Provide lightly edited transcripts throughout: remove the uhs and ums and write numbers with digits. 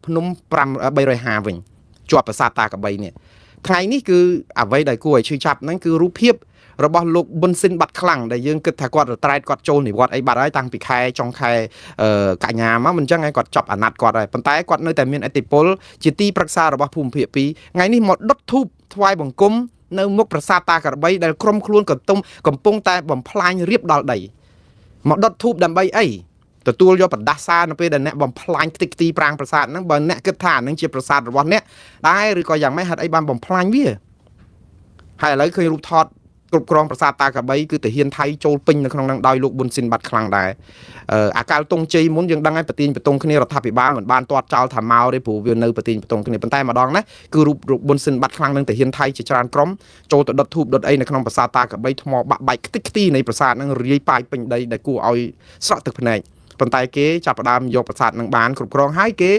ភ្នំ5 350វិញជាប់ប្រាសាទតាកបីនេះថ្ងៃនេះគឺអ្វីដែលគួរឲ្យឈឺចាប់ហ្នឹងគឺរូបភាពរបស់លោកប៊ុនស៊ិនបាត់ខ្លាំងដែលយើងគិតថាគាត់រត្រែតគាត់ចូលនិវត្តន៍អីបាត់ហើយតាំងពីខែចុងខែកញ្ញាមកមិនចឹងហើយគាត់ចប់អាណត្តិគាត់ហើយប៉ុន្តែគាត់នៅតែមានឥទ្ធិពលជាទីប្រឹក្សារបស់ភូមិភាគ2ថ្ងៃនេះមកដុតធូបថ្វាយបង្គំនៅមុខប្រាសាទតាក្របីដែលក្រុមខ្លួនកន្ទុំកំពុងតែបំផ្លាញរៀបដល់ដីមកដុតធូបដើម្បីអីទទួលយកបណ្ដាសានៅពេលដែលអ្នកបំផ្លាញខ្ទេចខ្ទីប្រាង្គប្រាសាទហ្នឹងបើអ្នកគិតថាអាហ្នឹងជាប្រាសាទរបស់អ្នកដែរឬក៏យ៉ាងម៉េចហេតុអីបានបំផ្លាញវាហើយឥឡូវឃើញរូបថតគ្រប់គ្រងប្រាសាទតាក្របីគឺទាហានថៃចូលពេញនៅក្នុងហ្នឹងដោយលោកប៊ុនស៊ិនបាត់ខ្លាំងដែរអាកាលតុងជ័យមុនយើងដឹងហើយប្រទៀងប្រទងគ្នារដ្ឋាភិបាលមិនបានទាត់ចោលថាមកទេព្រោះវានៅប្រទៀងប្រទងគ្នាប៉ុន្តែម្ដងណាគឺរូបប៊ុនស៊ិនបាត់ខ្លាំងនឹងទាហានថៃជាច្រើនក្រុមចូលទៅដុតធូបដុតអីនៅក្នុងប្រាសាទតាក្របីថ្មបាក់បែកខ្ទេចខ្ទីនៃប្រាសាទហ្នឹងរាយប៉ាយពេញដីដែលគួរឲ្យស្រក់ទឹកភ្នែកប៉ុន្តែគេចាប់ផ្ដើមយកប្រាសាទនឹងបានគ្រប់គ្រងហើយគេ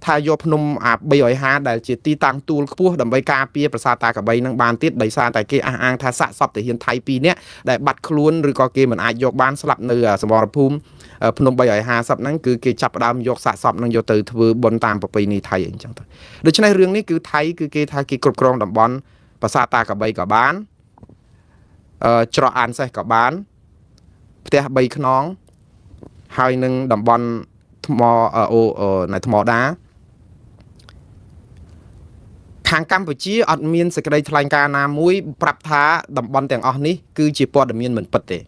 ថាយកភ្នំអា350ដែលជាទីតាំងទួលខ្ពស់ដើម្បីការពារប្រាសាទតាក្របីនឹងបានទៀតដោយសារតែគេអះអាងថាសាកសពទាហានថៃ2នាក់ដែលបាត់ខ្លួនឬក៏គេមិនអាចយកបានស្លាប់នៅសមរភូមិភ្នំ350ហ្នឹងគឺគេចាប់ផ្ដើមយកសាកសពហ្នឹងយកទៅធ្វើបុណ្យតាមប្រពៃណីថៃអីចឹងទៅដូច្នេះរឿងនេះគឺថៃគឺគេថាគេគ្រប់គ្រងតំបន់ប្រាសាទតាក្របីក៏បានច្រកអានសេះក៏បានផ្ទះ3ខ្នងហើយនឹងតំបន់ថ្មអូនៅថ្មដាខាងកម្ពុជាអត់មានសេចក្តីថ្លែងការណ៍ណាមួយប្រាប់ថាតំបន់ទាំងអស់នេះគឺជាព័ត៌មានមិនពិតទេ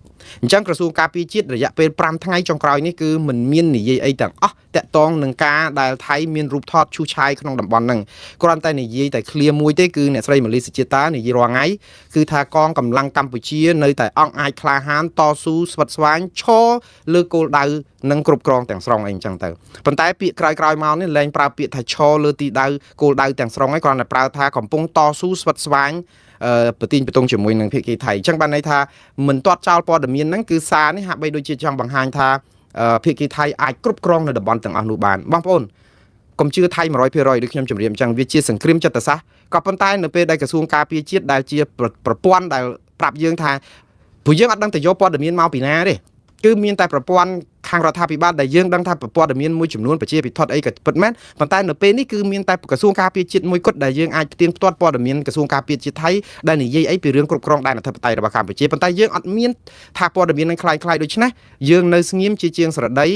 អញ្ចឹងក្រសួងការពារជាតិរយៈពេល5ថ្ងៃចុងក្រោយនេះគឺមិនមាននិយាយអីទាំងអស់តាក់ទងនឹងការដែលថៃមានរូបថតឈូសឆាយក្នុងតំបន់ហ្នឹងគ្រាន់តែនិយាយតែឃ្លាមួយទេគឺអ្នកស្រីម៉ាលីសុជាតានិយាយរាល់ថ្ងៃគឺថាកងកម្លាំងកម្ពុជានៅតែអង់អាចក្លាហានតស៊ូស្វិតស្វាញឈរលើគោលដៅនិងគ្រប់គ្រងទាំងស្រុងអីអញ្ចឹងទៅប៉ុន្តែពាក្យក្រោយៗមកនេះលែងប្រើពាក្យថាឈរលើទីដៅគោលដៅទាំងស្រុងឯងគ្រាន់តែប្រើថាកំពុងតស៊ូស្វិតស្វាញប្រទីងប្រទងជាមួយនឹងភាគីថៃអញ្ចឹងបានន័យថាមិនទាត់ចោលព័ត៌មានហ្នឹងគឺសារនេះហាក់បីដូចជាចង់បង្ហាញថាភាគីថៃអាចគ្រប់គ្រងនៅតំបន់ទាំងអស់នោះបានបងប្អូនកុំជឿថៃ100%ដូចខ្ញុំជម្រាបអញ្ចឹងវាជាសង្គ្រាមចិត្តសាស្ត្រក៏ប៉ុន្តែនៅពេលដែលក្រសួងការពារជាតិដែលជាប្រព័ន្ធដែលប្រាប់យើងថាព្រោះយើងអត់ដឹងទៅយកព័ត៌មានមកពីណាទេគឺមានតែប្រព័ន្ធខាងរដ្ឋាភិបាលដែលយើងដឹងថាប្រព័ន្ធមានមួយចំនួនប្រជាពិធដ្ឋអីក៏ពិតមែនប៉ុន្តែនៅពេលនេះគឺមានតែក្រសួងការពារជាតិមួយគត់ដែលយើងអាចផ្ទៀងផ្ទាត់ព័ត៌មានក្រសួងការពារជាតិថៃដែលនិយាយអីពីរឿងគ្រប់គ្រងដែនអធិបតេយ្យរបស់កម្ពុជាប៉ុន្តែយើងអត់មានថាព័ត៌មាននឹងคล้ายៗដូច្នេះយើងនៅស្ងៀមជាជាងស្រដី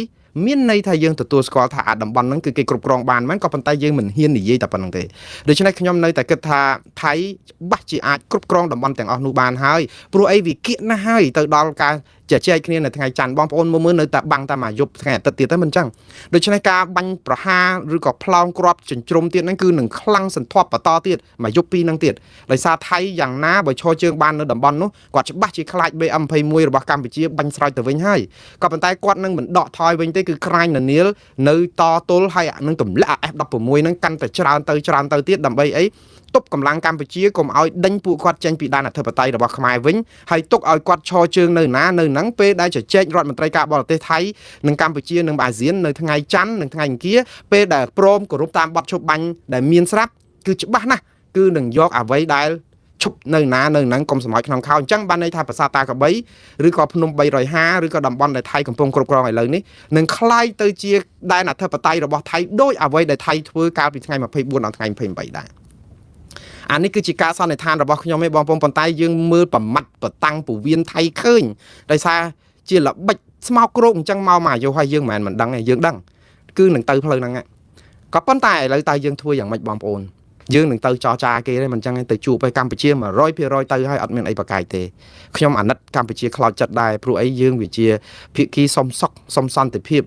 មានន័យថាយើងទទួលស្គាល់ថាអាតំបន់ហ្នឹងគឺគេគ្រប់គ្រងបានមែនក៏ប៉ុន្តែយើងមិនហ៊ាននិយាយតែប៉ុណ្្នឹងទេដូច្នេះខ្ញុំនៅតែគិតថាថៃច្បាស់ជាអាចគ្រប់គ្រងតំបន់ទាំងអស់នោះបានហើយព្រោះអីវាគៀកណាស់ហើយទៅដល់ការជជែកគ្នានៅថ្ងៃច័ន្ទបងប្អូនមើលនៅតែបាំងតែមួយយប់ថ្ងៃអាទិត្យទៀតទៅមិនចឹងដូច្នេះការបាញ់ប្រហារឬក៏ផ្លោងគ្រាប់ចិញ្ជ្រុំទៀតហ្នឹងគឺនឹងខ្លាំងសន្ធាប់បន្តទៀតមួយយប់ពីរហ្នឹងទៀតដោយសារថៃយ៉ាងណាបើឈរជើងបាននៅតំបន់នោះគាត់ច្បាស់ជាខ្លាច BM21 របស់កម្ពុជាបាញ់ស្រោចទៅវិញហើយក៏ប៉ុន្តែគាត់នឹងមិនដកថយវិញទេគឺក្រាញននាលនៅតទល់ហើយនឹងទម្លាក់ F16 ហ្នឹងកាន់តែច្រើនទៅច្រើនទៅទៀតដើម្បីអីទប់កម្លាំងកម្ពុជាកុំឲ្យដេញពួកគាត់ចេញពីដែនអធិបតេយ្យរបស់ខ្មែរវិញហើយទុកឲ្យគាត់ឈរជើងនៅណានៅហ្នឹងពេលដែលជជែករដ្ឋមន្ត្រីការបរទេសថៃនិងកម្ពុជានិងអាស៊ាននៅថ្ងៃច័ន្ទនិងថ្ងៃអង្គារពេលដែលព្រមគោរពតាមបទឈប់បាញ់ដែលមានស្រាប់គឺច្បាស់ណាស់គឺនឹងយកអ្វីដែលឈប់នៅណានៅហ្នឹងកុំសម្ោចក្នុងខោអញ្ចឹងបានន័យថាប្រាសាទតាក្របីឬក៏ភ្នំ350ឬក៏តំបន់ដែលថៃកំពុងគ្រប់គ្រងឥឡូវនេះនឹងក្លាយទៅជាដែនអធិបតេយ្យរបស់ថៃដោយអ្វីដែលថៃធ្វើកាលពីថ្ងៃ24ដល់ថ្ងៃ28ដែរអានេះគឺជាការសន្និដ្ឋានរបស់ខ្ញុំឯងបងប្អូនប៉ុន្តែយើងមើលប្រមាត់ប្រតាំងពវៀនថៃឃើញដោយសារជាល្បិចស្មោកគ្រោកអញ្ចឹងមកមកអាយុហើយយើងមិនមែនមិនដឹងទេយើងដឹងគឺនឹងទៅផ្លូវហ្នឹងក៏ប៉ុន្តែឥឡូវតើយើងធ្វើយ៉ាងម៉េចបងប្អូនយើងនឹងទៅចរចាគេទេមិនអញ្ចឹងទៅជួបไปកម្ពុជា100%ទៅហើយអត់មានអីប្រកែកទេខ្ញុំអាណិតកម្ពុជាខ្លោចចិត្តដែរព្រោះអីយើងវាជាភាគីសុំសុខសុំសន្តិភាព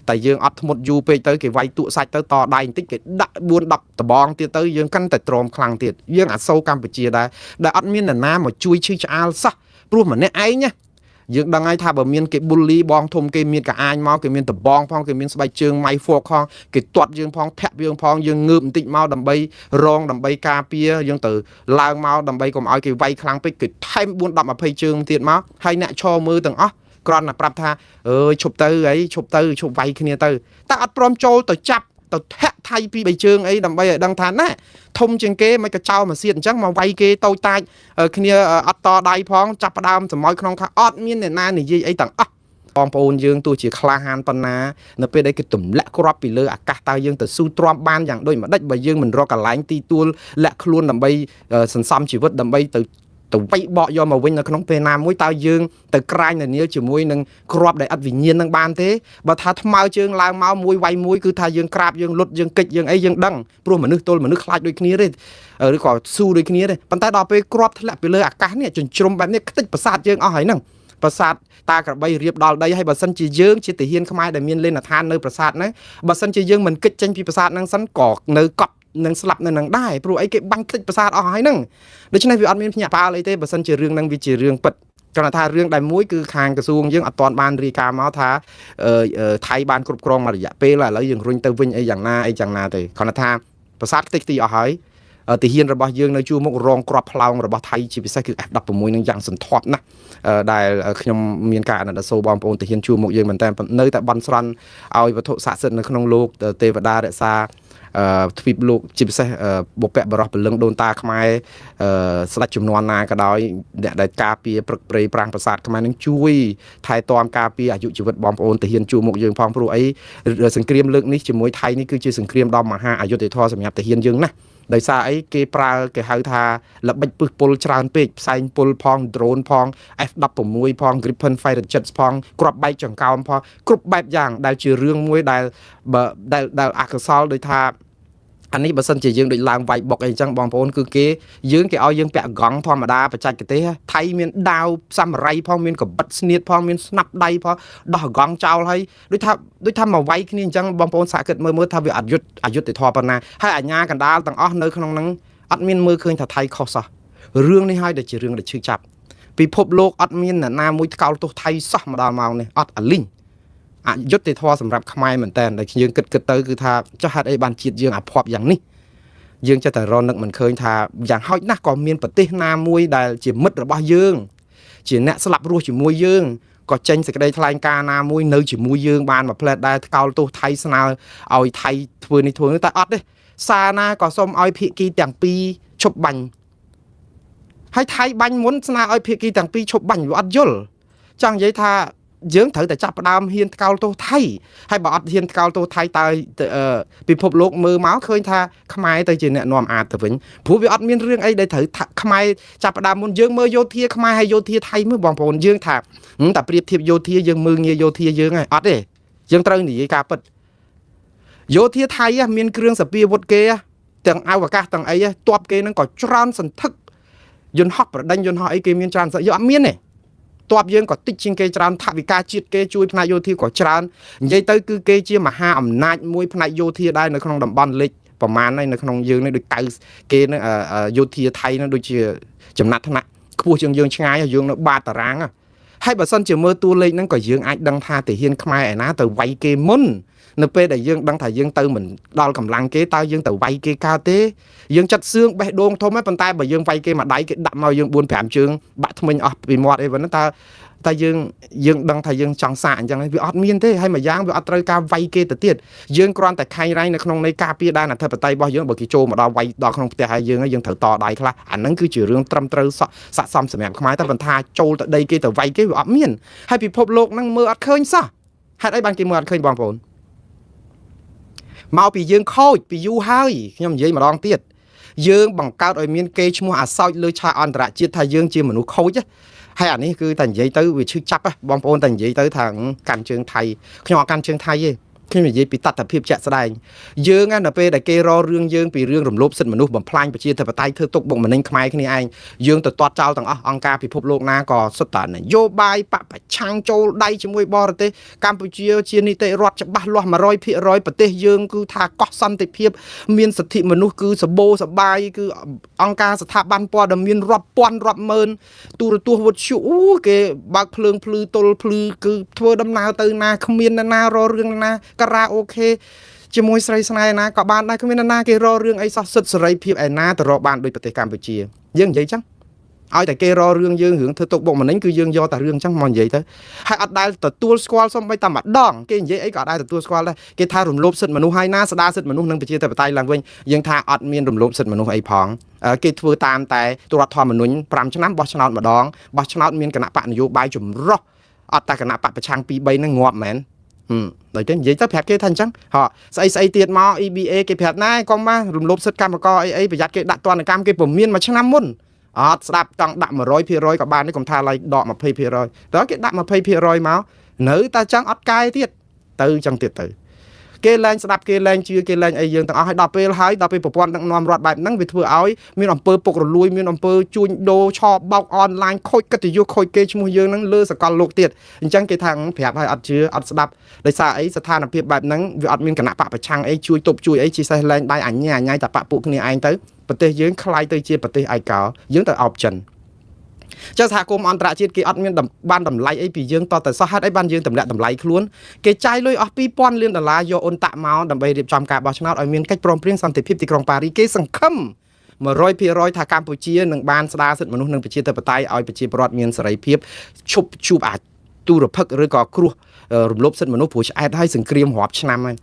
តែយើងអត់ធ្មត់យូរពេកទៅគេវាយទក់សាច់ទៅតដៃបន្តិចគេដាក់4 10ដបងទៀតទៅយើងកាន់តែទ្រាំខ្លាំងទៀតយើងអាសូរកម្ពុជាដែរដែលអត់មាននរណាមកជួយឈឺឆ្អាលសោះព្រោះម្នាក់ឯងណាយើងដឹងហើយថាបើមានគេប៊ូលីបងធំគេមានកអាញមកគេមានដបងផងគេមានស្បែកជើងម៉ៃហ្វកផងគេទាត់យើងផងធាក់យើងផងយើងងើបបន្តិចមកដើម្បីរងដើម្បីការពារយើងទៅឡើងមកដើម្បីកុំឲ្យគេវាយខ្លាំងពេកគេថែម4 10 20ជើងទៀតមកហើយអ្នកឈរមើលទាំងអស់គ្រាន់តែប្រាប់ថាអើយឈប់ទៅអីឈប់ទៅឈប់វាយគ្នាទៅតែអត់ព្រមចូលទៅចាប់ទៅធាក់ថៃពី3ជើងអីដើម្បីឲ្យដឹងថាណែធំជាងគេមិនក៏ចោលមកសៀតអញ្ចឹងមកវាយគេតូចតាចគ្នាអត់តដៃផងចាប់ផ្ដើមសម្ោចក្នុងខាអត់មានអ្នកណានិយាយអីទាំងអស់ បងប្អូនយើងទោះជាក្លាហានប៉ុណ្ណានៅពេលដែលគេទម្លាក់គ្រាប់ពីលើអាកាសតើយើងទៅស៊ូទ្រាំបានយ៉ាងដូចម្ដេចបើយើងមិនរកកន្លែងទីទួលលាក់ខ្លួនដើម្បីសន្សំជីវិតដើម្បីទៅវាយបកយកមកវិញនៅក្នុងពេលណាមួយតើយើងទៅក្រាញនានាជាមួយនឹងគ្រាប់ដែលឥតវិញ្ញាណនឹងបានទេបើថាថ្មើរជើងឡើងមកមួយវាយមួយគឺថាយើងក្រាបយើងលុតយើងកិច្ចយើងអីយើងដឹងព្រោះមនុស្សទល់មនុស្សខ្លាចដូចគ្នាទេឬក៏ស៊ូដូចគ្នាទេប៉ុន្តែដល់ពេលគ្រាប់ធ្លាក់ពីលើអាកាសនេះចិញ្ជ្រុំបែបនេះខ្ទេចប្រសាទយើងអស់ហើយហ្នឹងប្រាសាទតាក្របីរៀបដល់ដីហើយបើសិនជាយើងជាទាហានខ្មែរដែលមានលេនដ្ឋាននៅប្រាសាទហ្នឹងបើសិនជាយើងមិនគិតចេញពីប្រាសាទហ្នឹងសិនក៏នៅកប់នឹងស្លាប់នៅនឹងដែរព្រោះអីគេបាញ់ខ្ទេចប្រាសាទអស់ហើយហ្នឹងដូច្នេះវាអត់មានភ្ញាក់ផ្អើលអីទេបើសិនជារឿងហ្នឹងវាជារឿងពិតគ្រាន់តែថារឿងដែលមួយគឺខាងក្រសួងយើងអត់ទាន់បានរាយការណ៍មកថាថៃបានគ្រប់គ្រងមករយៈពេលឥឡូវយើងរុញទៅវិញអីយ៉ាងណាអីយ៉ាងណាទេគ្រាន់តែថាប្រាសាទខ្ទេចខ្ទីអស់ហើយទាហានរបស់យើងនៅជួរមុខរងគ្រាប់ផ្លោងរបស់ថៃជាពិសេសគឺ F16 នឹងយ៉ាងសន្ធាប់ណាស់ដែលខ្ញុំមានការអាណិតអាសូរបងប្អូនទាហានជួរមុខយើងមែនតើនៅតែបន់ស្រន់ឲ្យវត្ថុស័ក្តិសិទ្ធិនៅក្នុងលោកទេវតារក្សាទ្វីបលោកជាពិសេសបុព្វបុរសពលឹងដូនតាខ្មែរស្ដេចចំនួនណាក៏ដោយអ្នកដែលការពារព្រឹកព្រៃប្រាំងប្រាសាទខ្មែរនឹងជួយថែទាំការពារអាយុជីវិតបងប្អូនទាហានជួរមុខយើងផងព្រោះអីសង្គ្រាមលើកនេះជាមួយថៃនេះគឺជាសង្គ្រាមដ៏មហាអយុត្តិធម៌សម្រាប់ទាហានយើងណាស់ដោយសារអីគេប្រើគេហៅថាល្បិចពឹសពុលច្រើនពេកផ្សែងពុលផង drone ផង F16 ផង Gripen Fighter Jets ផងគ្រាប់បែកចង្កោមផងគ្រប់បែបយ៉ាងដែលជារឿងមួយដែលបើដែលអកុសលដោយថាអានេះបើសិនជាយើងដូចឡើងវាយបុកអីចឹងបងប្អូនគឺគេយើងគេឲ្យយើងពាក់កង់ធម្មតាបច្ចេកទេសថៃមានដាវសាមរៃផងមានកបិតស្នៀតផងមានស្នាប់ដៃផងដោះកង់ចោលហើយដូចថាមកវាយគ្នាអញ្ចឹងបងប្អូនសាកគិតមើលមើលថាវាអយុត្តិធម៌ប៉ុណ្ណាហើយអាញាកណ្ដាលទាំងអស់នៅក្នុងហ្នឹងអត់មានមើលឃើញថាថៃខុសសោះរឿងនេះហើយដែលជារឿងដែលឈឺចាប់ពិភពលោកអត់មានអ្នកណាមួយថ្កោលទោសថៃសោះមកដល់ម៉ោងនេះអត់អាលីងអយុត្តិធម៌សម្រាប់ខ្មែរមែនតើដែលយើងគិតទៅគឺថាចុះហេតុអីបានជាតិយើងអាភ័ព្វយ៉ាងនេះយើងចេះតែរនឹកមិនឃើញថាយ៉ាងហោចណាស់ក៏មានប្រទេសណាមួយដែលជាមិត្តរបស់យើងជាអ្នកស្លាប់រស់ជាមួយយើងក៏ចេញសេចក្តីថ្លែងការណ៍ណាមួយនៅជាមួយយើងបានមួយផ្លែតដែរថ្កោលទោសថៃស្នើឲ្យថៃធ្វើនេះធ្វើនោះតែអត់ទេសារណាក៏សូមឲ្យភាគីទាំងពីរឈប់បាញ់ហើយថៃបាញ់មុនស្នើឲ្យភាគីទាំងពីរឈប់បាញ់វាអត់យល់ចង់និយាយថាយើងត្រូវតែចាប់ផ្ដើមហ៊ានថ្កោលទោសថៃហើយបើអត់ហ៊ានថ្កោលទោសថៃតើពិភពលោកមើលមកឃើញថាខ្មែរទៅជាអ្នកនាំអាតទៅវិញព្រោះវាអត់មានរឿងអីដែលត្រូវខ្មែរចាប់ផ្ដើមមុនយើងមើលយោធាខ្មែរហើយយោធាថៃមើលបងប្អូនយើងថាតែប្រៀបធៀបយោធាយើងមើលងាយយោធាយើងហើយអត់ទេយើងត្រូវនិយាយការពិតយោធាថៃមានគ្រឿងសព្វាវុធគេទាំងអវកាសទាំងអីតបគេនឹងក៏ច្រើនសន្ធឹកយន្តហោះប្រដេញយន្តហោះអីគេមានច្រើនយើងអត់មានទេតបយើងក៏តិចជាងគេច្រើនថវិកាជាតិគេជួយផ្នែកយោធាក៏ច្រើននិយាយទៅគឺគេជាមហាអំណាចមួយផ្នែកយោធាដែរនៅក្នុងតំបន់លិចប្រមាណហើយនៅក្នុងយើងនេះដូចកៅគេនឹងយោធាថៃនឹងដូចជាចំណាត់ថ្នាក់ខ្ពស់ជាងយើងឆ្ងាយយើងនៅបាតតារាងហើយបើសិនជាមើលតួលេខហ្នឹងក៏យើងអាចដឹងថាទាហានខ្មែរឯណាទៅវាយគេមុននៅពេលដែលយើងដឹងថាយើងទៅមិនដល់កម្លាំងគេតើយើងទៅវាយគេកើតទេយើងចិត្តសឿងបេះដូងធំហើយប៉ុន្តែបើយើងវាយគេមួយដៃគេដាក់មកយើង4 5ជើងបាក់ធ្មេញអស់ពីមាត់អីប៉ុណ្ណឹងតើតែយើងដឹងថាយើងចង់សាកអញ្ចឹងវាអត់មានទេហើយមួយយ៉ាងវាអត់ត្រូវការវាយគេទៅទៀតយើងគ្រាន់តែខែងរែងនៅក្នុងនៃការពារដែនអធិបតេយ្យរបស់យើងបើគេចូលមកដល់វាយដល់ក្នុងផ្ទះហើយយើងយើងត្រូវតដៃខ្លះអាហ្នឹងគឺជារឿងត្រឹមត្រូវស័ក្តិសមសម្រាប់ខ្មែរតែប៉ុន្តែចូលទៅដីគេទៅវាយគេវាអត់មានហើយពិភពលោកហ្នឹងមើលអត់ឃើញសោះហេតុអីបានគេមើលអត់ឃើញបងប្អូនមកពីយើងខូចពីយូរហើយខ្ញុំនិយាយម្ដងទៀតយើងបង្កើតឲ្យមានគេឈ្មោះអាសោចលើឆាកអន្តរជាតិថាយើងជាមនុស្សខូចហើយអានេះគឺតែនិយាយទៅវាឈឺចាប់បងប្អូនតែនិយាយទៅថាកាន់ជើងថៃខ្ញុំអត់កាន់ជើងថៃទេខ្ញុំនិយាយពីតថភាពជាក់ស្ដែងយើងនៅពេលដែលគេរករឿងយើងពីរឿងរំលោភសិទ្ធិមនុស្សបំផ្លាញប្រជាធិបតេយ្យធ្វើទុកបុកម្នេញខ្មែរគ្នាឯងយើងទៅទាត់ចោលទាំងអស់អង្គការពិភពលោកណាក៏សុទ្ធតែនយោបាយបពប្រឆាំងចូលដៃជាមួយបរទេសកម្ពុជាជានីតិរដ្ឋច្បាស់លាស់100%ប្រទេសយើងគឺថាកោះសន្តិភាពមានសិទ្ធិមនុស្សគឺសបោសបាយគឺអង្គការស្ថាប័នព័ត៌មានរាប់ពាន់រាប់ម៉ឺនទូរទស្សន៍វិទ្យុគេបើកភ្លើងភ្លឺទល់ភ្លឺគឺធ្វើដំណើរទៅណាគ្មាននរណារករឿងណាការ៉ាអូខេជាមួយស្រីស្នេហ៍ណាក៏បានដែរគ្មាននរណាគេរករឿងអីសោះសិទ្ធិសេរីភាពឯណាទៅរកបានដោយប្រទេសកម្ពុជាយើងនិយាយចឹងឲ្យតែគេរករឿងយើងរឿងធ្វើទុកបុកម្នេញគឺយើងយកតែរឿងចឹងមកនិយាយទៅហើយអត់ដែលទទួលស្គាល់សូម្បីតែម្ដងគេនិយាយអីក៏អត់ដែលទទួលស្គាល់ដែរគេថារំលោភសិទ្ធិមនុស្សហើយណាស្ដារសិទ្ធិមនុស្សនិងប្រជាធិបតេយ្យឡើងវិញយើងថាអត់មានរំលោភសិទ្ធិមនុស្សអីផងគេធ្វើតាមតែរដ្ឋធម្មនុញ្ញ5ឆ្នាំបោះឆ្នោតម្ដងបោះឆ្នោតមានគណៈបកនយោបាយចម្រុះ អត់តែគណៈបកប្រឆាំង2 3ហ្នឹងងាប់មែនដូចទេនិយាយទៅប្រាប់គេថាអញ្ចឹងហ៎ស្អីស្អីទៀតមក EBA គេប្រាប់ណែកុំមករំលោភសិទ្ធិកម្មករអីអីប្រយ័ត្នគេដាក់ទណ្ឌកម្មគេពមៀនមួយឆ្នាំមុនអត់ស្ដាប់ចង់ដាក់100%ក៏បាននេះកុំថាឡើយដក20%តើគេដាក់20%មកនៅតែចង់អត់កាយទៀតទៅចឹងទៀតទៅគេលែងស្ដាប់គេលែងជឿគេលែងអីយើងទាំងអស់ហើយដល់ពេលហើយដល់ពេលប្រព័ន្ធដឹកនាំរដ្ឋបែបហ្នឹងវាធ្វើឲ្យមានអំពើពុករលួយមានអំពើជួញដូរឆបោកអនឡាញខូចកិត្តិយសខូចគេឈ្មោះយើងហ្នឹងលើសកលលោកទៀតអញ្ចឹងគេថាប្រាប់ឲ្យអត់ជឿអត់ស្ដាប់ដោយសារអីស្ថានភាពបែបហ្នឹងវាអត់មានគណៈបកប្រឆាំងអីជួយទប់ជួយអីជាសេះលែងដៃអញ្ញាអញ្ញៃតបពួកគ្នាឯងទៅប្រទេសយើងคล้ายទៅជាប្រទេសឯកោយើងទៅអោបចិនចុះសហគមន៍អន្តរជាតិគេអត់មានបានតម្លៃអីពីយើងតតែសោះហេតុអីបានយើងទម្លាក់តម្លៃខ្លួនគេចាយលុយអស់2000លានដុល្លារយកអ៊ុនតាក់មកដើម្បីរៀបចំការបោះឆ្នោតឲ្យមានកិច្ចព្រមព្រៀងសន្តិភាពទីក្រុងប៉ារីគេសង្ឃឹម100%ថាកម្ពុជានឹងបានស្ដារសិទ្ធិមនុស្សនិងប្រជាធិបតេយ្យឲ្យប្រជាពលរដ្ឋមានសេរីភាពឈប់ជួបអាចទូរភឹកឬក៏គ្រោះរំលោភសិទ្ធិមនុស្សព្រោះឆ្អែតហើយសង្គ្រាមរាប់ឆ្នាំហើ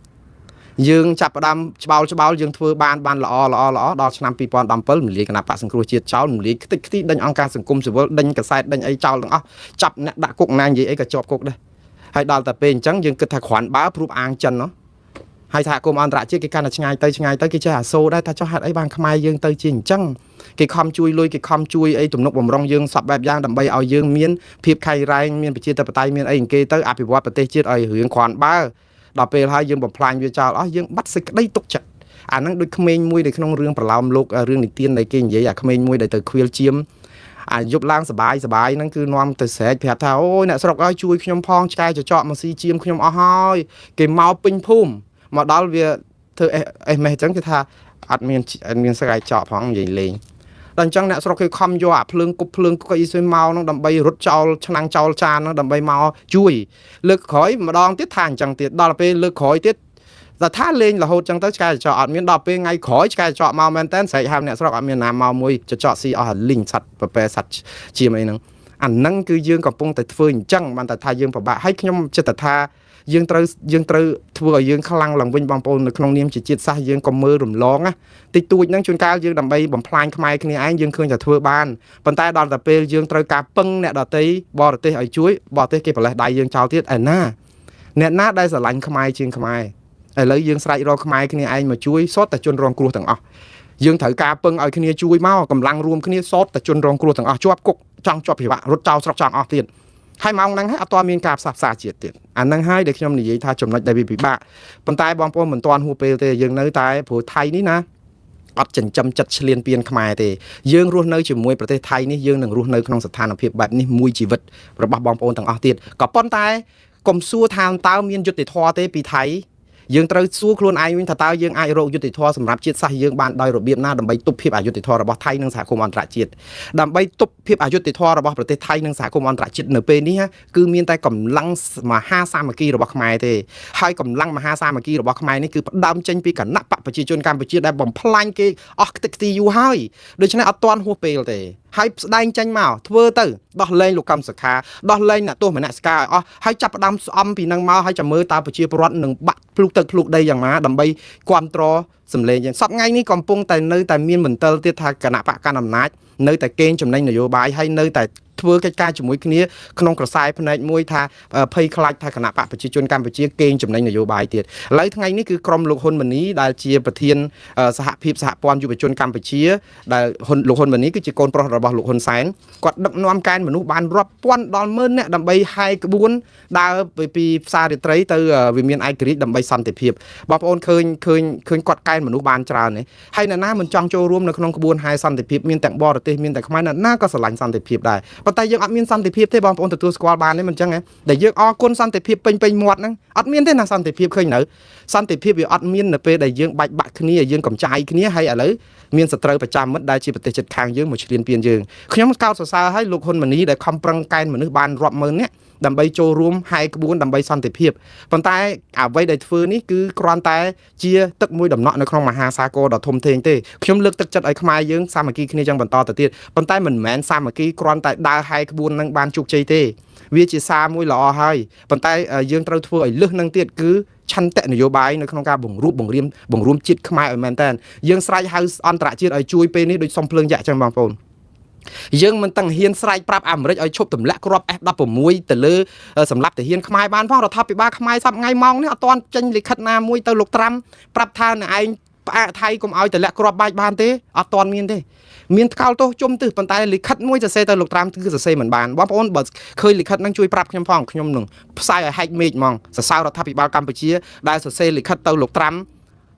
យយើងចាប់ផ្ដើមច្បោលច្បោលយើងធ្វើបានបានល្អល្អល្អដល់ឆ្នាំ2017មលាយគណៈបកសង្គ្រោះជាតិចោលមលាយខ្ទេចខ្ទីដេញអង្គការសង្គមស៊ីវិលដេញកាសែតដេញអីចោលទាំងអស់ចាប់អ្នកដាក់គុកណានិយាយអីក៏ជាប់គុកដែរហើយដល់តែពេលអញ្ចឹងយើងគិតថាគ្រាន់បើព្រួបអាងចិនណោះហើយសហគមន៍អន្តរជាតិគេកាន់តែឆ្ងាយទៅឆ្ងាយទៅគេចេះអាសូរដែរថាចុះហេតុអីបានខ្មែរយើងទៅជាអញ្ចឹងគេខំជួយលុយគេខំជួយអីទំនុកបំរុងយើងសពបែបយ៉ាងដើម្បីឲ្យយើងមានភាពខៃរ៉ែងមានប្រជាធិបតេយ្យមានអីគេទៅអភិវឌ្ឍប្រទេសជាតិឲ្យរឿងគ្រាន់បើដល់ពេលហើយយើងបំផ្លាញវាចោលអស់យើងបាត់សេចក្តីទុកចិត្តអាហ្នឹងដូចក្មេងមួយនៅក្នុងរឿងប្រឡោមលោករឿងនិទានដែលគេនិយាយអាក្មេងមួយដែលទៅខ្វៀលជាមអាយប់ឡើងសបាយសបាយហ្នឹងគឺនាំទៅស្រែកប្រាប់ថាអូយអ្នកស្រុកអើយជួយខ្ញុំផងឆ្កែចចកមកស៊ីជាមខ្ញុំអស់ហើយគេមកពេញភូមិមកដល់វាធ្វើអេអេសមេសអញ្ចឹងគេថាអត់មានអត់មានស្រែកចកផងនិយាយលេងដល់អញ្ចឹងអ្នកស្រុកគេខំយកអាភ្លើងគប់ភ្លើងកុយស៊ុយមកហ្នឹងដើម្បីរត់ចោលឆ្នាំងចោលចានហ្នឹងដើម្បីមកជួយលើកក្រោយម្ដងទៀតថាអញ្ចឹងទៀតដល់ពេលលើកក្រោយទៀតតែថាលេងរហូតចឹងទៅឆ្កែចចកអត់មានដល់ពេលថ្ងៃក្រោយឆ្កែចចកមកមែនតើស្រែកហៅអ្នកស្រុកអត់មានណាមកមួយចចកស៊ីអស់លីងសត្វប្រពែសត្វជាមអីហ្នឹងអាហ្នឹងគឺយើងកំពុងតែធ្វើអញ្ចឹងបានតែថាយើងពិបាកហើយខ្ញុំចិត្តតែថាយើងត្រូវយើងត្រូវធ្វើឲ្យយើងខ្លាំងឡើងវិញបងប្អូននៅក្នុងនាមជាជាតិសាសន៍យើងកុំមើលរំលងណាតិចតួចហ្នឹងជួនកាលយើងដើម្បីបំផ្លាញខ្មែរគ្នាឯងយើងឃើញតែធ្វើបានប៉ុន្តែដល់តែពេលយើងត្រូវការពឹងអ្នកដទៃបរទេសឲ្យជួយបរទេសគេប្រលេះដៃយើងចោលទៀតឯណាអ្នកណាដែលស្រឡាញ់ខ្មែរជាងខ្មែរឥឡូវយើងស្រែករកខ្មែរគ្នាឯងមកជួយសុទ្ធតែជនរងគ្រោះទាំងអស់យើងត្រូវការពឹងឲ្យគ្នាជួយមកកម្លាំងរួមគ្នាសុទ្ធតែជនរងគ្រោះទាំងអស់ជាប់គុកចង់ជាប់ពិបាករត់ចោលស្រុកចង់អស់ទៀតហើយម៉ោងហ្នឹងហើយអត់ទាន់មានការផ្សះផ្សាជាតិទៀតអាហ្នឹងហើយដែលខ្ញុំនិយាយថាចំណុចដែលវាពិបាកប៉ុន្តែបងប្អូនមិនទាន់ហួសពេលទេយើងនៅតែព្រោះថៃនេះណាអត់ចិញ្ចឹមចិត្តឆ្លៀនពៀនខ្មែរទេយើងរស់នៅជាមួយប្រទេសថៃនេះយើងនឹងរស់នៅក្នុងស្ថានភាពបែបនេះមួយជីវិតរបស់បងប្អូនទាំងអស់ទៀតក៏ប៉ុន្តែកុំសួរថាតើមានយុត្តិធម៌ទេពីថៃយើងត្រូវសួរខ្លួនឯងវិញថាតើយើងអាចរកយុត្តិធម៌សម្រាប់ជាតិសាសន៍យើងបានដោយរបៀបណាដើម្បីទប់ភាពអយុត្តិធម៌របស់ថៃនិងសហគមន៍អន្តរជាតិដើម្បីទប់ភាពអយុត្តិធម៌របស់ប្រទេសថៃនិងសហគមន៍អន្តរជាតិនៅពេលនេះគឺមានតែកម្លាំងមហាសាមគ្គីរបស់ខ្មែរទេហើយកម្លាំងមហាសាមគ្គីរបស់ខ្មែរនេះគឺផ្ដើមចេញពីគណៈបកប្រជាជនកម្ពុជាដែលបំផ្លាញគេអស់ខ្ទេចខ្ទីយូរហើយដូច្នេះអត់ទាន់ហួសពេលទេហើយស្ដែងចេញមកធ្វើទៅដោះលែងលោកកម្មសខាដោះលែងអ្នកទោសមនសិការឲ្យអស់ហើយចាប់ផ្ដើមស្អំពីនឹងមកហើយចាំមើលតើប្រជាពលរដ្ឋនឹងបាក់ភ្លុកទឹកភ្លុកដីយ៉ាងណាដើម្បីគ្រប់គ្រងសម្លេងយ៉ាងសប្ងៃនេះកំពុងតែនៅតែមានមន្ទិលទៀតថាគណៈបកកណ្ដាលអំណាចនៅតែកេងចំណេញនយោបាយហើយនៅតែធ្វើកិច្ចការជាមួយគ្នាក្នុងក្រសែភ្នែកមួយថាភ័យខ្លាចថាគណៈបកប្រជាជនកម្ពុជាកេងចំណេញនយោបាយទៀតឥឡូវថ្ងៃនេះគឺក្រុមលោកហ៊ុនម៉ាណីដែលជាប្រធានសហភាពសហព័ន្ធយុវជនកម្ពុជាដែលលោកហ៊ុនម៉ាណីគឺជាកូនប្រុសរបស់លោកហ៊ុនសែនគាត់ដឹកនាំកែនមនុស្សបានរាប់ពាន់ដល់ម៉ឺននាក់ដើម្បីហែក្បួនដើរពីផ្សាររាត្រីទៅវិមានឯករាជ្យដើម្បីសន្តិភាពបងប្អូនឃើញឃើញឃើញគាត់កែនមនុស្សបានច្រើនទេហើយអ្នកណាមិនចង់ចូលរួមនៅក្នុងក្បួនហែសន្តិភាពមានទាំងបរទេសមានទាំងខ្មែរអ្នកណាក៏ស្រឡាញ់សន្តិភាពដែរប៉ុន្តែយើងអត់មានសន្តិភាពទេបងប្អូនទទួលស្គាល់បានទេមិនចឹងហ៎ដែលយើងអរគុណសន្តិភាពពេញពេញមាត់ហ្នឹងអត់មានទេណាសន្តិភាពឃើញនៅសន្តិភាពវាអត់មាននៅពេលដែលយើងបាច់បាក់គ្នាយើងកំចាយគ្នាហើយឥឡូវមានសត្រូវប្រចាំមិត្តដែលជាប្រទេសជិតខាងយើងមកឈ្លានពានយើងខ្ញុំកោតសរសើរឲ្យលោកហ៊ុនម៉ាណីដែលខំប្រឹងកែនមនុស្សបានរាប់ម៉ឺននាក់ដើម្បីចូលរួមហែក្បួនដើម្បីសន្តិភាពប៉ុន្តែអ្វីដែលធ្វើនេះគឺគ្រាន់តែជាទឹកមួយដំណក់នៅក្នុងមហាសាគរដ៏ធំធេងទេខ្ញុំលើកទឹកចិត្តឲ្យខ្មែរយើងសាមគ្គីគ្នាយ៉ាងបន្តទៅទៀតប៉ុន្តែមិនមែនសាមគ្គីគ្រាន់តែដើរហែក្បួននឹងបានជោគជ័យទេវាជាសារមួយល្អហើយប៉ុន្តែយើងត្រូវធ្វើឲ្យលឹះនឹងទៀតគឺឆន្ទៈនយោបាយនៅក្នុងការបង្រួបបង្រៀមបង្រួមជាតិខ្មែរឲ្យមែនតើយើងស្រែកហៅអន្តរជាតិឲ្យជួយពេលនេះដូចសុំភ្លើងយក្សចឹងបងប្អូន យើងមិនទាំងហ៊ានស្រែកប្រាប់អាមេរិកឲ្យឈប់ទម្លាក់គ្រាប់ F16 ទៅលើសម្រាប់ទាហានខ្មែរបានផងរដ្ឋាភិបាលខ្មែរសប្ងៃម៉ោងនេះអត់ទាន់ចេញលិខិតណាមួយទៅលោកត្រាំប្រាប់ថាអ្នកឯងផ្អាកថៃកុំឲ្យទម្លាក់គ្រាប់បែកបានទេអត់ទាន់មានទេមានថ្កោលទោសជុំទិសប៉ុន្តែលិខិតមួយសរសេរទៅលោកត្រាំគឺសរសេរមិនបានបងប្អូនបើឃើញលិខិតហ្នឹងជួយប្រាប់ខ្ញុំផងខ្ញុំនឹងផ្សាយឲ្យហែកមេឃហ្មងសរសើររដ្ឋាភិបាលកម្ពុជាដែលសរសេរលិខិតទៅលោកត្រាំ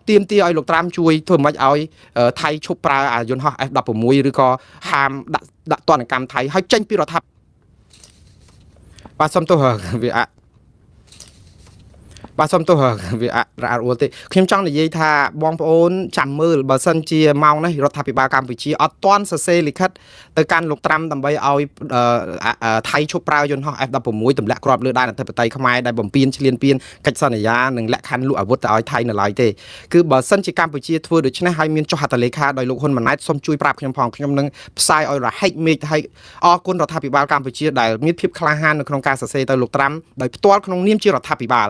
ទាមទារឲ្យលោកត្រាំជួយធ្វើម៉េចឲ្យថៃឈប់ប្រើអាយន្តហោះ F16 ឬក៏ហាមដាក់ដាក់ទណ្ឌកម្មថៃឲ្យចេញពីរដ្ឋាភិបាទសុំទោសវាអបាទសុំទោសវាអរអួលទេខ្ញុំចង់និយាយថាបងប្អូនចាំមើលបើសិនជាម៉ោងនេះរដ្ឋាភិបាលកម្ពុជាអត់ទាន់សរសេរលិខិតទៅកាន់លោកត្រាំដើម្បីឲ្យថៃឈប់ប្រើយន្តហោះ F16 ទម្លាក់គ្រាប់លើដែនអធិបតេយ្យខ្មែរដែលបំពានឈ្លានពានកិច្ចសន្យានិងលក្ខខណ្ឌលក់អាវុធទៅឲ្យថៃនៅឡើយទេគឺបើសិនជាកម្ពុជាធ្វើដូច្នេះហើយមានចុះហត្ថលេខាដោយលោកហ៊ុនម៉ាណែតសូមជួយប្រាប់ខ្ញុំផងខ្ញុំនឹងផ្សាយឲ្យរហែកមេឃឲ្យអរគុណរដ្ឋាភិបាលកម្ពុជាដែលមានភាពក្លាហាននៅក្នុងការសរសេរទៅលោកត្រាំដោយផ្ទាល់ក្នុងនាមជារដ្ឋាភិបាល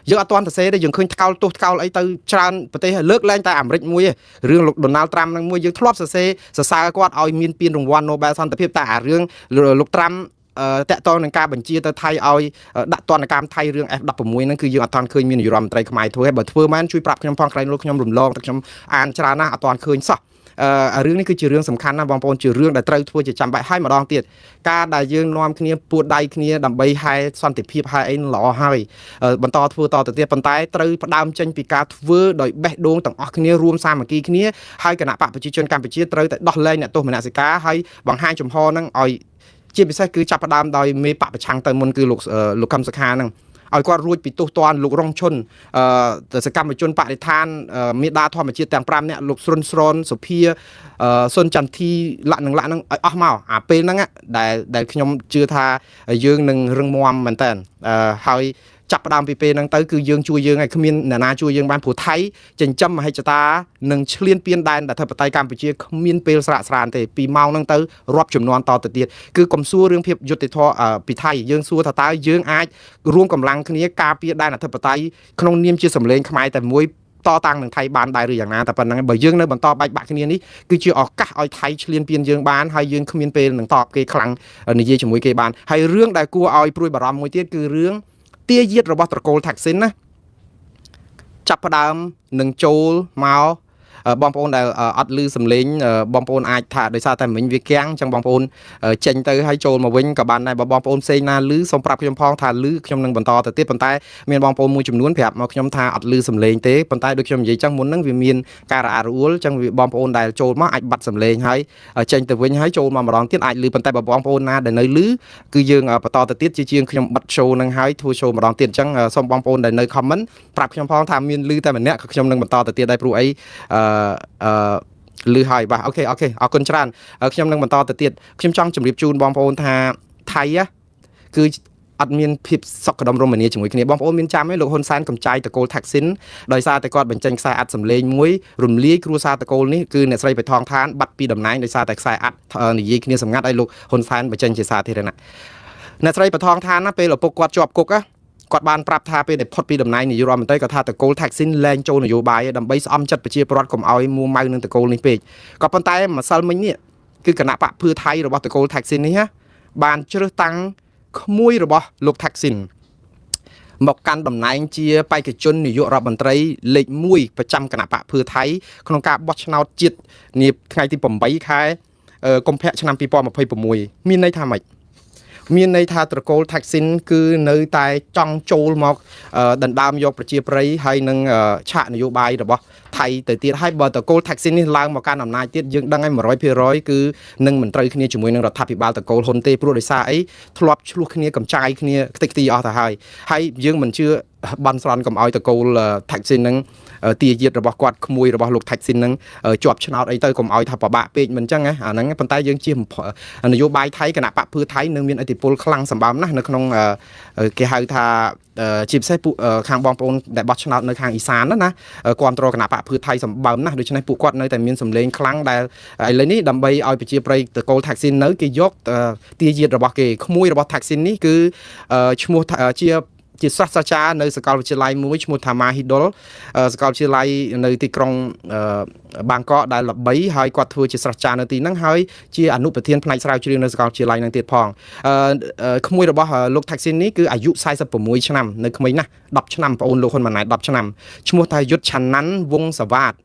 យើងអត់ទាន់សរសេរទេយើងឃើញថ្កោលទោសថ្កោលអីទៅច្រើនប្រទេសលើកលែងតែអាមេរិកមួយទេរឿងលោកដូណាល់ត្រាំនឹងមួយយើងធ្លាប់សរសេរសរសើរគាត់ឲ្យមានពានរង្វាន់ Nobel សន្តិភាពតែអារឿងលោកត្រាំតាក់ទងនឹងការបញ្ជាទៅថៃឲ្យដាក់ទណ្ឌកម្មថៃរឿង F16 ហ្នឹងគឺយើងអត់ទាន់ឃើញមាននាយករដ្ឋមន្ត្រីខ្មែរធ្វើទេបើធ្វើមែនជួយប្រាប់ខ្ញុំផងក្រែងលោកខ្ញុំរំលងតែខ្ញុំអានច្រើនណាស់អត់ទាន់ឃើញសោះអឺរឿងនេះគឺជារឿងសំខាន់ណាស់បងប្អូនជារឿងដែលត្រូវធ្វើជាចាំបាច់ហើយម្ដងទៀតការដែលយើងនាំគ្នាពួតដៃគ្នាដើម្បីហែសន្តិភាពហែអីល្អហើយបន្តធ្វើតទៅទៀតប៉ុន្តែត្រូវផ្ដើមចេញពីការធ្វើដោយបេះដូងទាំងអស់គ្នារួមសាមគ្គីគ្នាហើយគណៈបកប្រជាជនកម្ពុជាត្រូវតែដោះលែងអ្នកទោសមនសិការហើយបង្ហាញចំហហ្នឹងឲ្យជាពិសេសគឺចាប់ផ្ដើមដោយមេបកប្រឆាំងទៅមុនគឺលោកលោកកឹមសុខាហ្នឹងឲ្យគាត់រួចពីទោសទណ្ឌលោករងឈុនអឺសកម្មជនបរិស្ថានមេដាធម្មជាតិទាំង5នាក់លោកស្រុនស្រនសុភាសុនចន្ទធីលក្ខនឹងលក្ខនឹងឲ្យអស់មកអាពេលហ្នឹងដែលដែលខ្ញុំជឿថាយើងនឹងរឹងមាំមែនតើហើយចាប់ផ្ដើមពីពេលហ្នឹងទៅគឺយើងជួយយើងឲ្យគ្មានអ្នកណាជួយយើងបានព្រោះថៃចិញ្ចឹមមហិច្ឆតានិងឈ្លានពានដែនអធិបតេយ្យកម្ពុជាគ្មានពេលស្រាកស្រានទេពីម៉ោងហ្នឹងទៅរាប់ចំនួនតទៅទៀតគឺកុំសួររឿងភាពយុត្តិធម៌ពីថៃយើងសួរថាតើយើងអាចរួមកម្លាំងគ្នាការពារដែនអធិបតេយ្យក្នុងនាមជាសម្លេងខ្មែរតែមួយតតាំងនឹងថៃបានដែរឬយ៉ាងណាតែប៉ុណ្្នឹងបើយើងនៅបន្តបែកបាក់គ្នានេះគឺជាឱកាសឲ្យថៃឈ្លានពានយើងបានហើយយើងគ្មានពេលនឹងតបគេខ្លាំងនិយាយជាមួយគេបានហើយរឿងដែលគួរឲ្យព្រួយបារម្ភមួយទៀតគឺរឿងទាយាទរបស់ត្រកូលថាក់ស៊ីនណាចាប់ផ្ដើមនឹងចូលមកបងប្អូនដែលអត់ឮសំឡេងបងប្អូនអាចថាដោយសារតែមិញវាគាំងអញ្ចឹងបងប្អូនចេញទៅហើយចូលមកវិញក៏បានដែរបើបងប្អូនផ្សេងណាឮសូមប្រាប់ខ្ញុំផងថាឮខ្ញុំនឹងបន្តទៅទៀតប៉ុន្តែមានបងប្អូនមួយចំនួនប្រាប់មកខ្ញុំថាអត់ឮសំឡេងទេប៉ុន្តែដូចខ្ញុំនិយាយចឹងមុនហ្នឹងវាមានការរអាក់រអួលអញ្ចឹងវាបងប្អូនដែលចូលមកអាចបាត់សំឡេងហើយចេញទៅវិញហើយចូលមកម្ដងទៀតអាចឮប៉ុន្តែបើបងប្អូនណាដែលនៅឮគឺយើងបន្តទៅទៀតជាជាងខ្ញុំបិទ show ហ្នឹងហើយធ្វើ show ម្ដងទៀតអញ្ចឹងសូមបងប្អូនដែលនៅ comment ប្រាប់ខ្ញុំផងថាមានឮតែម្នាក់ក៏ខ្ញុំនឹងបន្តទៅទៀតដែរព្រោះអីអឺអឺឮហើយបាទ OK OK អរគុណច្រើនខ្ញុំនឹងបន្តទៅទៀតខ្ញុំចង់ជម្រាបជូនបងប្អូនថាថៃគឺអត់មានភាពសុខដុមរមនាជាមួយគ្នាបងប្អូនមានចាំទេលោកហ៊ុនសែនកំចាយតកូលថាក់ស៊ីនដោយសារតែគាត់បញ្ចេញខ្សែអាត់សម្លេងមួយរំលាយគ្រួសារតកូលនេះគឺអ្នកស្រីបៃថងឋានបាត់ពីតំណែងដោយសារតែខ្សែអាត់និយាយគ្នាសម្ងាត់ឲ្យលោកហ៊ុនសែនបញ្ចេញជាសាធារណៈអ្នកស្រីបៃថងឋានណាពេលឪពុកគាត់ជាប់គុកណាគាត់បានប្រាប់ថាពេលដែលផុតពីតំណែងនាយករដ្ឋមន្ត្រីគាត់ថាតកូលថាក់ស៊ីនលែងចូលនយោបាយដើម្បីស្អំចិត្តប្រជាពលរដ្ឋកុំឲ្យមួម៉ៅនឹងតកូលនេះពេកក៏ប៉ុន្តែម្សិលមិញនេះគឺគណៈបកភឿថៃរបស់តកូលថាក់ស៊ីននេះណាបានជ្រើសតាំងក្មួយរបស់លោកថាក់ស៊ីនមកកាន់តំណែងជាបេក្ខជននាយករដ្ឋមន្ត្រីលេខ1ប្រចាំគណៈបកភឿថៃក្នុងការបោះឆ្នោតជាតិនាថ្ងៃទី8ខែកុម្ភៈឆ្នាំ2026មានន័យថាម៉េចមានន័យថាត្រកូលថាក់ស៊ីនគឺនៅតែចង់ចូលមកដណ្ដើមយកប្រជាប្រិយហើយនឹងឆាកនយោបាយរបស់ថៃទៅទៀតហើយបើត្រកូលថាក់ស៊ីននេះឡើងមកកាន់អំណាចទៀតយើងដឹងហើយ100%គឺនឹងមិនត្រូវគ្នាជាមួយនឹងរដ្ឋាភិបាលត្រកូលហ៊ុនទេព្រោះដោយសារអីធ្លាប់ឆ្លោះគ្នាកំចាយគ្នាខ្ទេចខ្ទីអស់ទៅហើយហើយយើងមិនជឿបន់ស្រន់កុំឲ្យត្រកូលថាក់ស៊ីននឹងទាយាទរបស់គាត់ក្មួយរបស់លោកថាក់ស៊ីននឹងជាប់ឆ្នោតអីទៅកុំឲ្យថាពិបាកពេកមិនចឹងណាអាហ្នឹងប៉ុន្តែយើងជានយោបាយថៃគណៈបកភឿថៃនឹងមានឥទ្ធិពលខ្លាំងសម្បើមណាស់នៅក្នុងគេហៅថាជាពិសេសពួកខាងបងប្អូនដែលបោះឆ្នោតនៅខាងអ៊ីសានណាណាគ្រប់គ្រងគណៈបកភឿថៃសម្បើមណាស់ដូច្នេះពួកគាត់នៅតែមានសម្លេងខ្លាំងដែលឥឡូវនេះដើម្បីឲ្យប្រជាប្រិយតកូលថាក់ស៊ីននៅគេយកទាយាទរបស់គេក្មួយរបស់ថាក់ស៊ីននេះគឺឈ្មោះជា ជាសាស្ត្រាចារ្យនៅសាកលវិទ្យាល័យមួយឈ្មោះថាម៉ាហ៊ីដុលសាកលវិទ្យាល័យនៅទីក្រុងបាងកកដែលល្បីហើយគាត់ធ្វើជាសាស្ត្រាចារ្យនៅទីហ្នឹងហើយជាអនុប្រធានផ្នែកស្រាវជ្រាវនៅសាកលវិទ្យាល័យហ្នឹងទៀតផងក្មួយរបស់លោកថាក់ស៊ីននេះគឺអាយុ46ឆ្នាំនៅក្មេងណាស់10ឆ្នាំប្អូនលោកហ៊ុនម៉ាណែត10ឆ្នាំឈ្មោះថាយុទ្ធឆាណាន់វងសវ៉ាត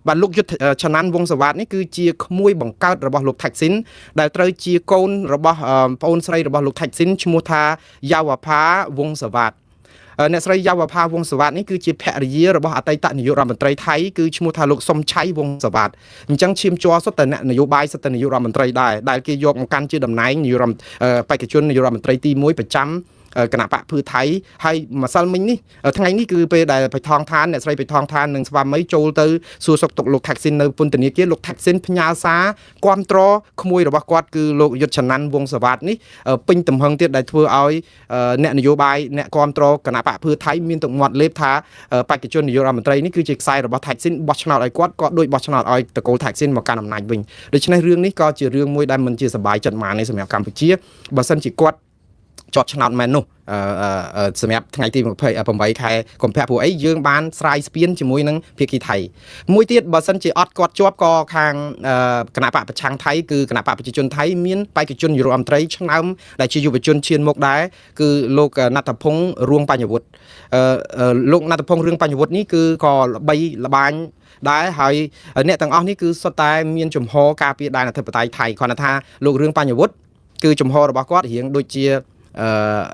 បាទលោកយុទ្ធឆាណាន់វងសវ៉ាតនេះគឺជាក្មួយបង្កើតរបស់លោកថាក់ស៊ីនដែលត្រូវជាកូនរបស់ប្អូនស្រីរបស់លោកថាក់ស៊ីនឈ្មោះថាយ៉ាវផាវងសវ៉ាតអ្នកស្រីយ៉ាវផាវងសវ៉ាតនេះគឺជាភរិយារបស់អតីតនាយករដ្ឋមន្ត្រីថៃគឺឈ្មោះថាលោកសុំឆៃវងសវ៉ាតអញ្ចឹងឈាមជ័រសុទ្ធតែអ្នកនយោបាយសុទ្ធតែនាយករដ្ឋមន្ត្រីដែរដែលគេយកមកកាន់ជាតំណែងនាយករដ្ឋបេក្ខជននាយករដ្ឋមន្ត្រីទី1ប្រចាំគណៈបកភឿថៃហើយម្សិលមិញនេះថ្ងៃនេះគឺពេលដែលបៃថងឋានអ្នកស្រីបៃថងឋាននិងស្វាមីចូលទៅសួរសុខទុក្ខលោកថាក់ស៊ីននៅពន្ធនាគារលោកថាក់ស៊ីនផ្ញើសារគាំទ្រក្មួយរបស់គាត់គឺលោកយុទ្ធឆាណាន់វងសវ៉ាតនេះពេញទំហឹងទៀតដែលធ្វើឲ្យអ្នកនយោបាយអ្នកគាំទ្រគណៈបកភឿថៃមានទឹកមាត់លេបថាបេក្ខជននាយករដ្ឋមន្ត្រីនេះគឺជាខ្សែរបស់ថាក់ស៊ីនបោះឆ្នោតឲ្យគាត់ក៏ដូចបោះឆ្នោតឲ្យតកូលថាក់ស៊ីនមកកាន់អំណាចវិញដូច្នេះរឿងនេះក៏ជារឿងមួយដែលមិនជាសប្បាយចិត្តម៉ានទេសម្រាប់កម្ពុជាបើសិនជាគាត់ជាប់ឆ្នោតមែននោះសម្រាប់ថ្ងៃទី28ខែកុម្ភៈព្រោះអីយើងបានស្រាយស្ពានជាមួយនឹងភាគីថៃមួយទៀតបើសិនជាអត់គាត់ជាប់ក៏ខាងគណៈបកប្រឆាំងថៃគឺគណៈបកប្រជាជនថៃមានបេក្ខជននាយករដ្ឋមន្ត្រីឆ្នើមដែលជាយុវជនឈានមុខដែរគឺលោកណដ្ឋពង្សរួងបញ្ញវុធលោកណដ្ឋពង្សរឿងបញ្ញវុធនេះគឺក៏ល្បីល្បាញដែរហើយអ្នកទាំងអស់នេះគឺសុទ្ធតែមានជំហរការពារដែនអធិបតេយ្យថៃគ្រាន់តែថាលោករឿងបញ្ញវុធគឺជំហររបស់គាត់រៀងដូចជា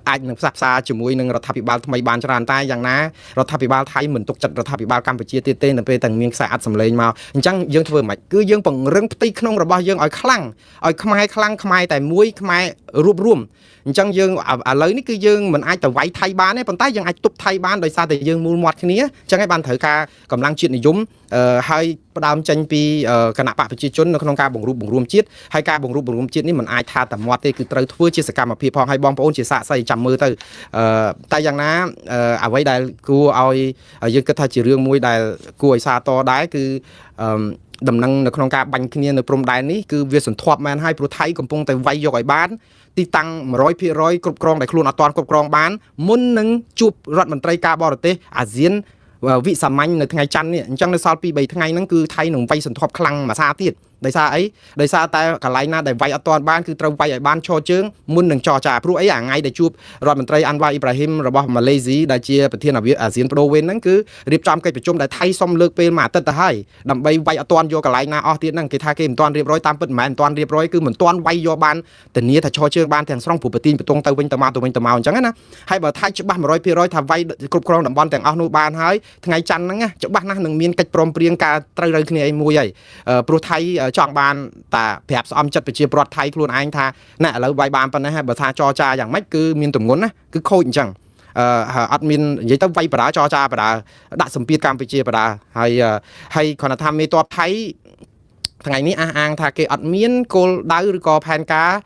អាចនឹងផ្សះផ្សាជាមួយនឹងរដ្ឋាភិបាលថ្មីបានច្រើនតែយ៉ាងណារដ្ឋាភិបាលថៃមិនទុកចិត្តរដ្ឋាភិបាលកម្ពុជាទៀតទេនៅពេលតែមានខ្សែអាត់សម្លេងមកអញ្ចឹងយើងធ្វើមិនគឺយើងពង្រឹងផ្ទៃក្នុងរបស់យើងឲ្យខ្លាំងឲ្យខ្មែរខ្លាំងខ្មែរតែមួយខ្មែររួបរួមអញ្ចឹងយើងឥឡូវនេះគឺយើងមិនអាចទៅវាយថៃបានទេប៉ុន្តែយើងអាចទប់ថៃបានដោយសារតែយើងមូលមាត់គ្នាអញ្ចឹងឯងបានត្រូវការកម្លាំងជាតិនិយមហើយផ្ដើមចេញពីគណៈបកប្រជាជននៅក្នុងការបង្រួបបង្រួមជាតិហើយការបង្រួបបង្រួមជាតិនេះមិនអាចថាតែមាត់ទេគឺត្រូវធ្វើជាសកម្មភាពផងហើយបងប្អូនជាសាក្សីចាំមើលទៅតែយ៉ាងណាអ្វីដែលគួរឲ្យយើងគិតថាជារឿងមួយដែលគួរឲ្យសាទរដែរគឺដំណឹងនៅក្នុងការបាញ់គ្នានៅព្រំដែននេះគឺវាសន្ធាប់មែនហើយព្រោះថៃកំពុងតែវាយយកឲ្យបានទីតាំង100%គ្រប់គ្រងដែលខ្លួនអត់ទាន់គ្រប់គ្រងបានមុននឹងជួបរដ្ឋមន្ត្រីការបរទេសអាស៊ានវិសាមញ្ញនៅថ្ងៃច័ន្ទនេះអញ្ចឹងនៅសល់2 3ថ្ងៃហ្នឹងគឺថៃនឹងវាយសន្ធាប់ខ្លាំងមួយសាទៀតដោយសារអីដោយសារតែកន្លែងណាដែលវាយអត់ទាន់បានគឺត្រូវវាយឲ្យបានឈរជើងមុននឹងចរចាព្រោះអីអាថ្ងៃដែលជួបរដ្ឋមន្ត្រីអាន់វ៉ាអ៊ីប្រាហ៊ីមរបស់ម៉ាឡេស៊ីដែលជាប្រធានអាស៊ានប្ដូរវេនហ្នឹងគឺរៀបចំកិច្ចប្រជុំដែលថៃសុំលើកពេលមួយអាទិត្យទៅហើយដើម្បីវាយអត់ទាន់យកកន្លែងណាអស់ទៀតហ្នឹងគេថាគេមិនទាន់រៀបរយតាមពិតមិនមែនមិនទាន់រៀបរយគឺមិនទាន់វាយយកបានធានាថាឈរជើងបានទាំងស្រុងព្រោះប្រទីនប្រទងទៅវិញទៅមកទៅវិញទៅមកអញ្ចឹងណាហើយបើថៃច្បាស់100%ថាវាយគ្រប់គ្រងតំបន់ទាំងអស់នោះបានហើយថ្ងៃច័ន្ទហ្នឹងច្បាស់ណាស់នឹងមានកិច្ចព្រមព្រៀងការត្រូវរូវគ្នាអីមួយហើយព្រោះថៃចង់បានតាប្រាប់ស្អំចិត្តប្រជាពលរដ្ឋថៃខ្លួនឯងថាណែឥឡូវវាយបានប៉ុណ្ណេះហើយបើថាចរចាយ៉ាងម៉េចគឺមានទម្ងន់ណាគឺខូចអញ្ចឹងអត់មាននិយាយទៅវាយបដាចរចាបដាដាក់សម្ពាធកម្ពុជាបដាហើយហើយគ្រាន់តែថាមេតបថៃថ្ងៃនេះអះអាងថាគេអត់មានគោលដៅឬក៏ផែនកា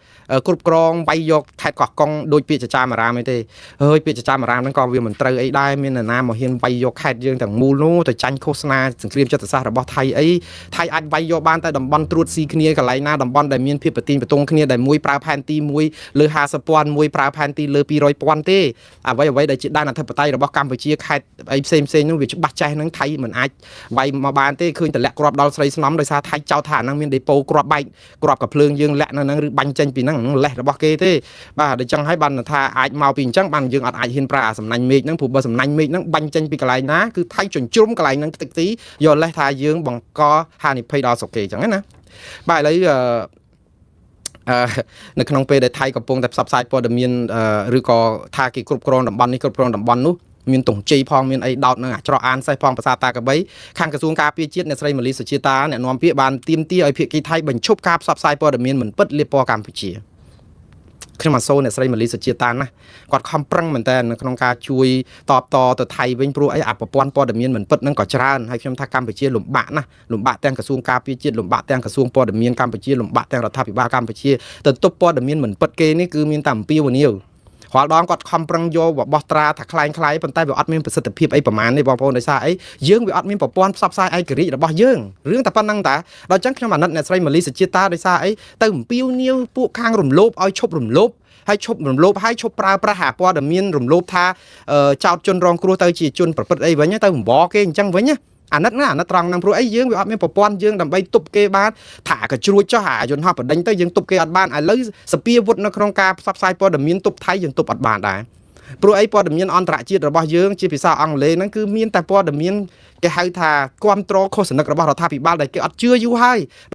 រគ្រប់គ្រងវាយយកខេត្តកោះកុងដោយពាក្យចចាមអារាមអីទេហើយពាក្យចចាមអារាមហ្នឹងក៏វាមិនត្រូវអីដែរមាននរណាមកហ៊ានវាយយកខេត្តយើងទាំងមូលនោះទៅចាញ់ឃោសនាសង្គ្រាមចិត្តសាស្ត្ររបស់ថៃអីថៃអាចវាយយកបានតែតំបន់ត្រួតស៊ីគ្នាកន្លែងណាតំបន់ដែលមានភាពប្រទីងប្រទងគ្នាដែលមួយប្រើផែនទីមួយលើ50,000មួយប្រើផែនទីលើ200,000ទេអ្វីដែលជាដែនអធិបតេយ្យរបស់កម្ពុជាខេត្តអីផ្សេងផ្សេងនោះវាច្បាស់ចេះហ្នឹងថៃមិនអាចវាយមកបានទេឃើញតម្លាក់គ្រាប់ដល់ស្រីស្នំដោយសារថៃចោទថាអាហ្នឹងមានដេប៉ូគ្រាប់បែកគ្រាប់កាភ្លើងយើងលាក់នៅហ្នឹងឬបាញ់ចេញពីហ្នឹងលេសរបស់គេទេបាទដូច្នេះហើយបានថាអាចមកពីអញ្ចឹងបានយើងអត់អាចហ៊ានប្រើអាសំណាញ់មេឃហ្នឹងព្រោះបើសំណាញ់មេឃហ្នឹងបាញ់ចេញពីកន្លែងណាគឺថៃជញ្ជ្រុំកន្លែងហ្នឹងខ្ទេចខ្ទីយកលេសថាយើងបង្កហានិភ័យដល់ស្រុកគេអញ្ចឹងណាបាទឥឡូវអឺនៅក្នុងពេលដែលថៃកំពុងតែផ្សព្វផ្សាយព័ត៌មានឬក៏ថាគេគ្រប់គ្រងតំបន់នេះគ្រប់គ្រងតំបន់នោះមានទងជ័យផងមានអីដោតនឹងអាច្រកអានសេះផងភាសាតាកបីខាងក្រសួងការពារជាតិអ្នកស្រីម៉ាលីសុជាតាអ្នកនាំពាក្យបានទាមទារឲ្យភាគីថៃបញ្ឈប់ការផ្សព្វផ្សាយព័ត៌មានមិនពិតលាបពណ៌កម្ពុជាខ្ញុំអាសូរអ្នកស្រីម៉ាលីសុជាតាណាគាត់ខំប្រឹងមែនតើនៅក្នុងការជួយតបតទៅថៃវិញព្រោះអីអាប្រព័ន្ធព័ត៌មានមិនពិតហ្នឹងក៏ច្រើនហើយខ្ញុំថាកម្ពុជាលំបាកណាស់លំបាកទាំងក្រសួងការពារជាតិលំបាកទាំងក្រសួងព័ត៌មានកម្ពុជាលំបាកទាំងរដ្ឋាភិបាលកម្ពុជាទៅទប់ព័ត៌មានមិនពិតគេនេះគឺមានតែអំពាវនាវរាល់ដងគាត់ខំប្រឹងយកបោះត្រាថាคล้ายคล้ายប៉ុន្តែវាអត់មានប្រសិទ្ធភាពអីប្រមាណទេបងប្អូនដោយសារអីយើងវាអត់មានប្រព័ន្ធផ្សព្វផ្សាយឯករាជ្យរបស់យើងរឿងតែប៉ុណ្្នឹងតាដល់អញ្ចឹងខ្ញុំអាណិតអ្នកស្រីម៉ាលីសុជាតាដោយសារអីទៅអំពាវនាវពួកខាងរំលោភឲ្យឈប់រំលោភ ហើយឈប់រំលោភហើយឈប់ប្រើប្រាស់អាព័ត៌មានរំលោភថាចោតជនរងគ្រោះទៅជាជនប្រព្រឹត្តអីវិញទៅបង្វគេអញ្ចឹងវិញណាអាណិតណាអាណិតត្រង់ហ្នឹងព្រោះអីយើងវាអត់មានប្រព័ន្ធយើងដើម្បីទប់គេបានថាកជ្រួចចោះអាយន្តហោះបដិញទៅយើងទប់គេអត់បានឥឡូវសពាវុធនៅក្នុងការផ្សព្វផ្សាយព័ត៌មានទប់ថៃយើងទប់អត់បានដែរព្រោះអីព័ត៌មានអន្តរជាតិរបស់យើងជាភាសាអង់គ្លេសហ្នឹងគឺមានតែព័ត៌មានគេហៅថាគ្រប់គ្រងឃោសនិករបស់រដ្ឋាភិបាលដែលគេអត់ជឿយូរហើយ។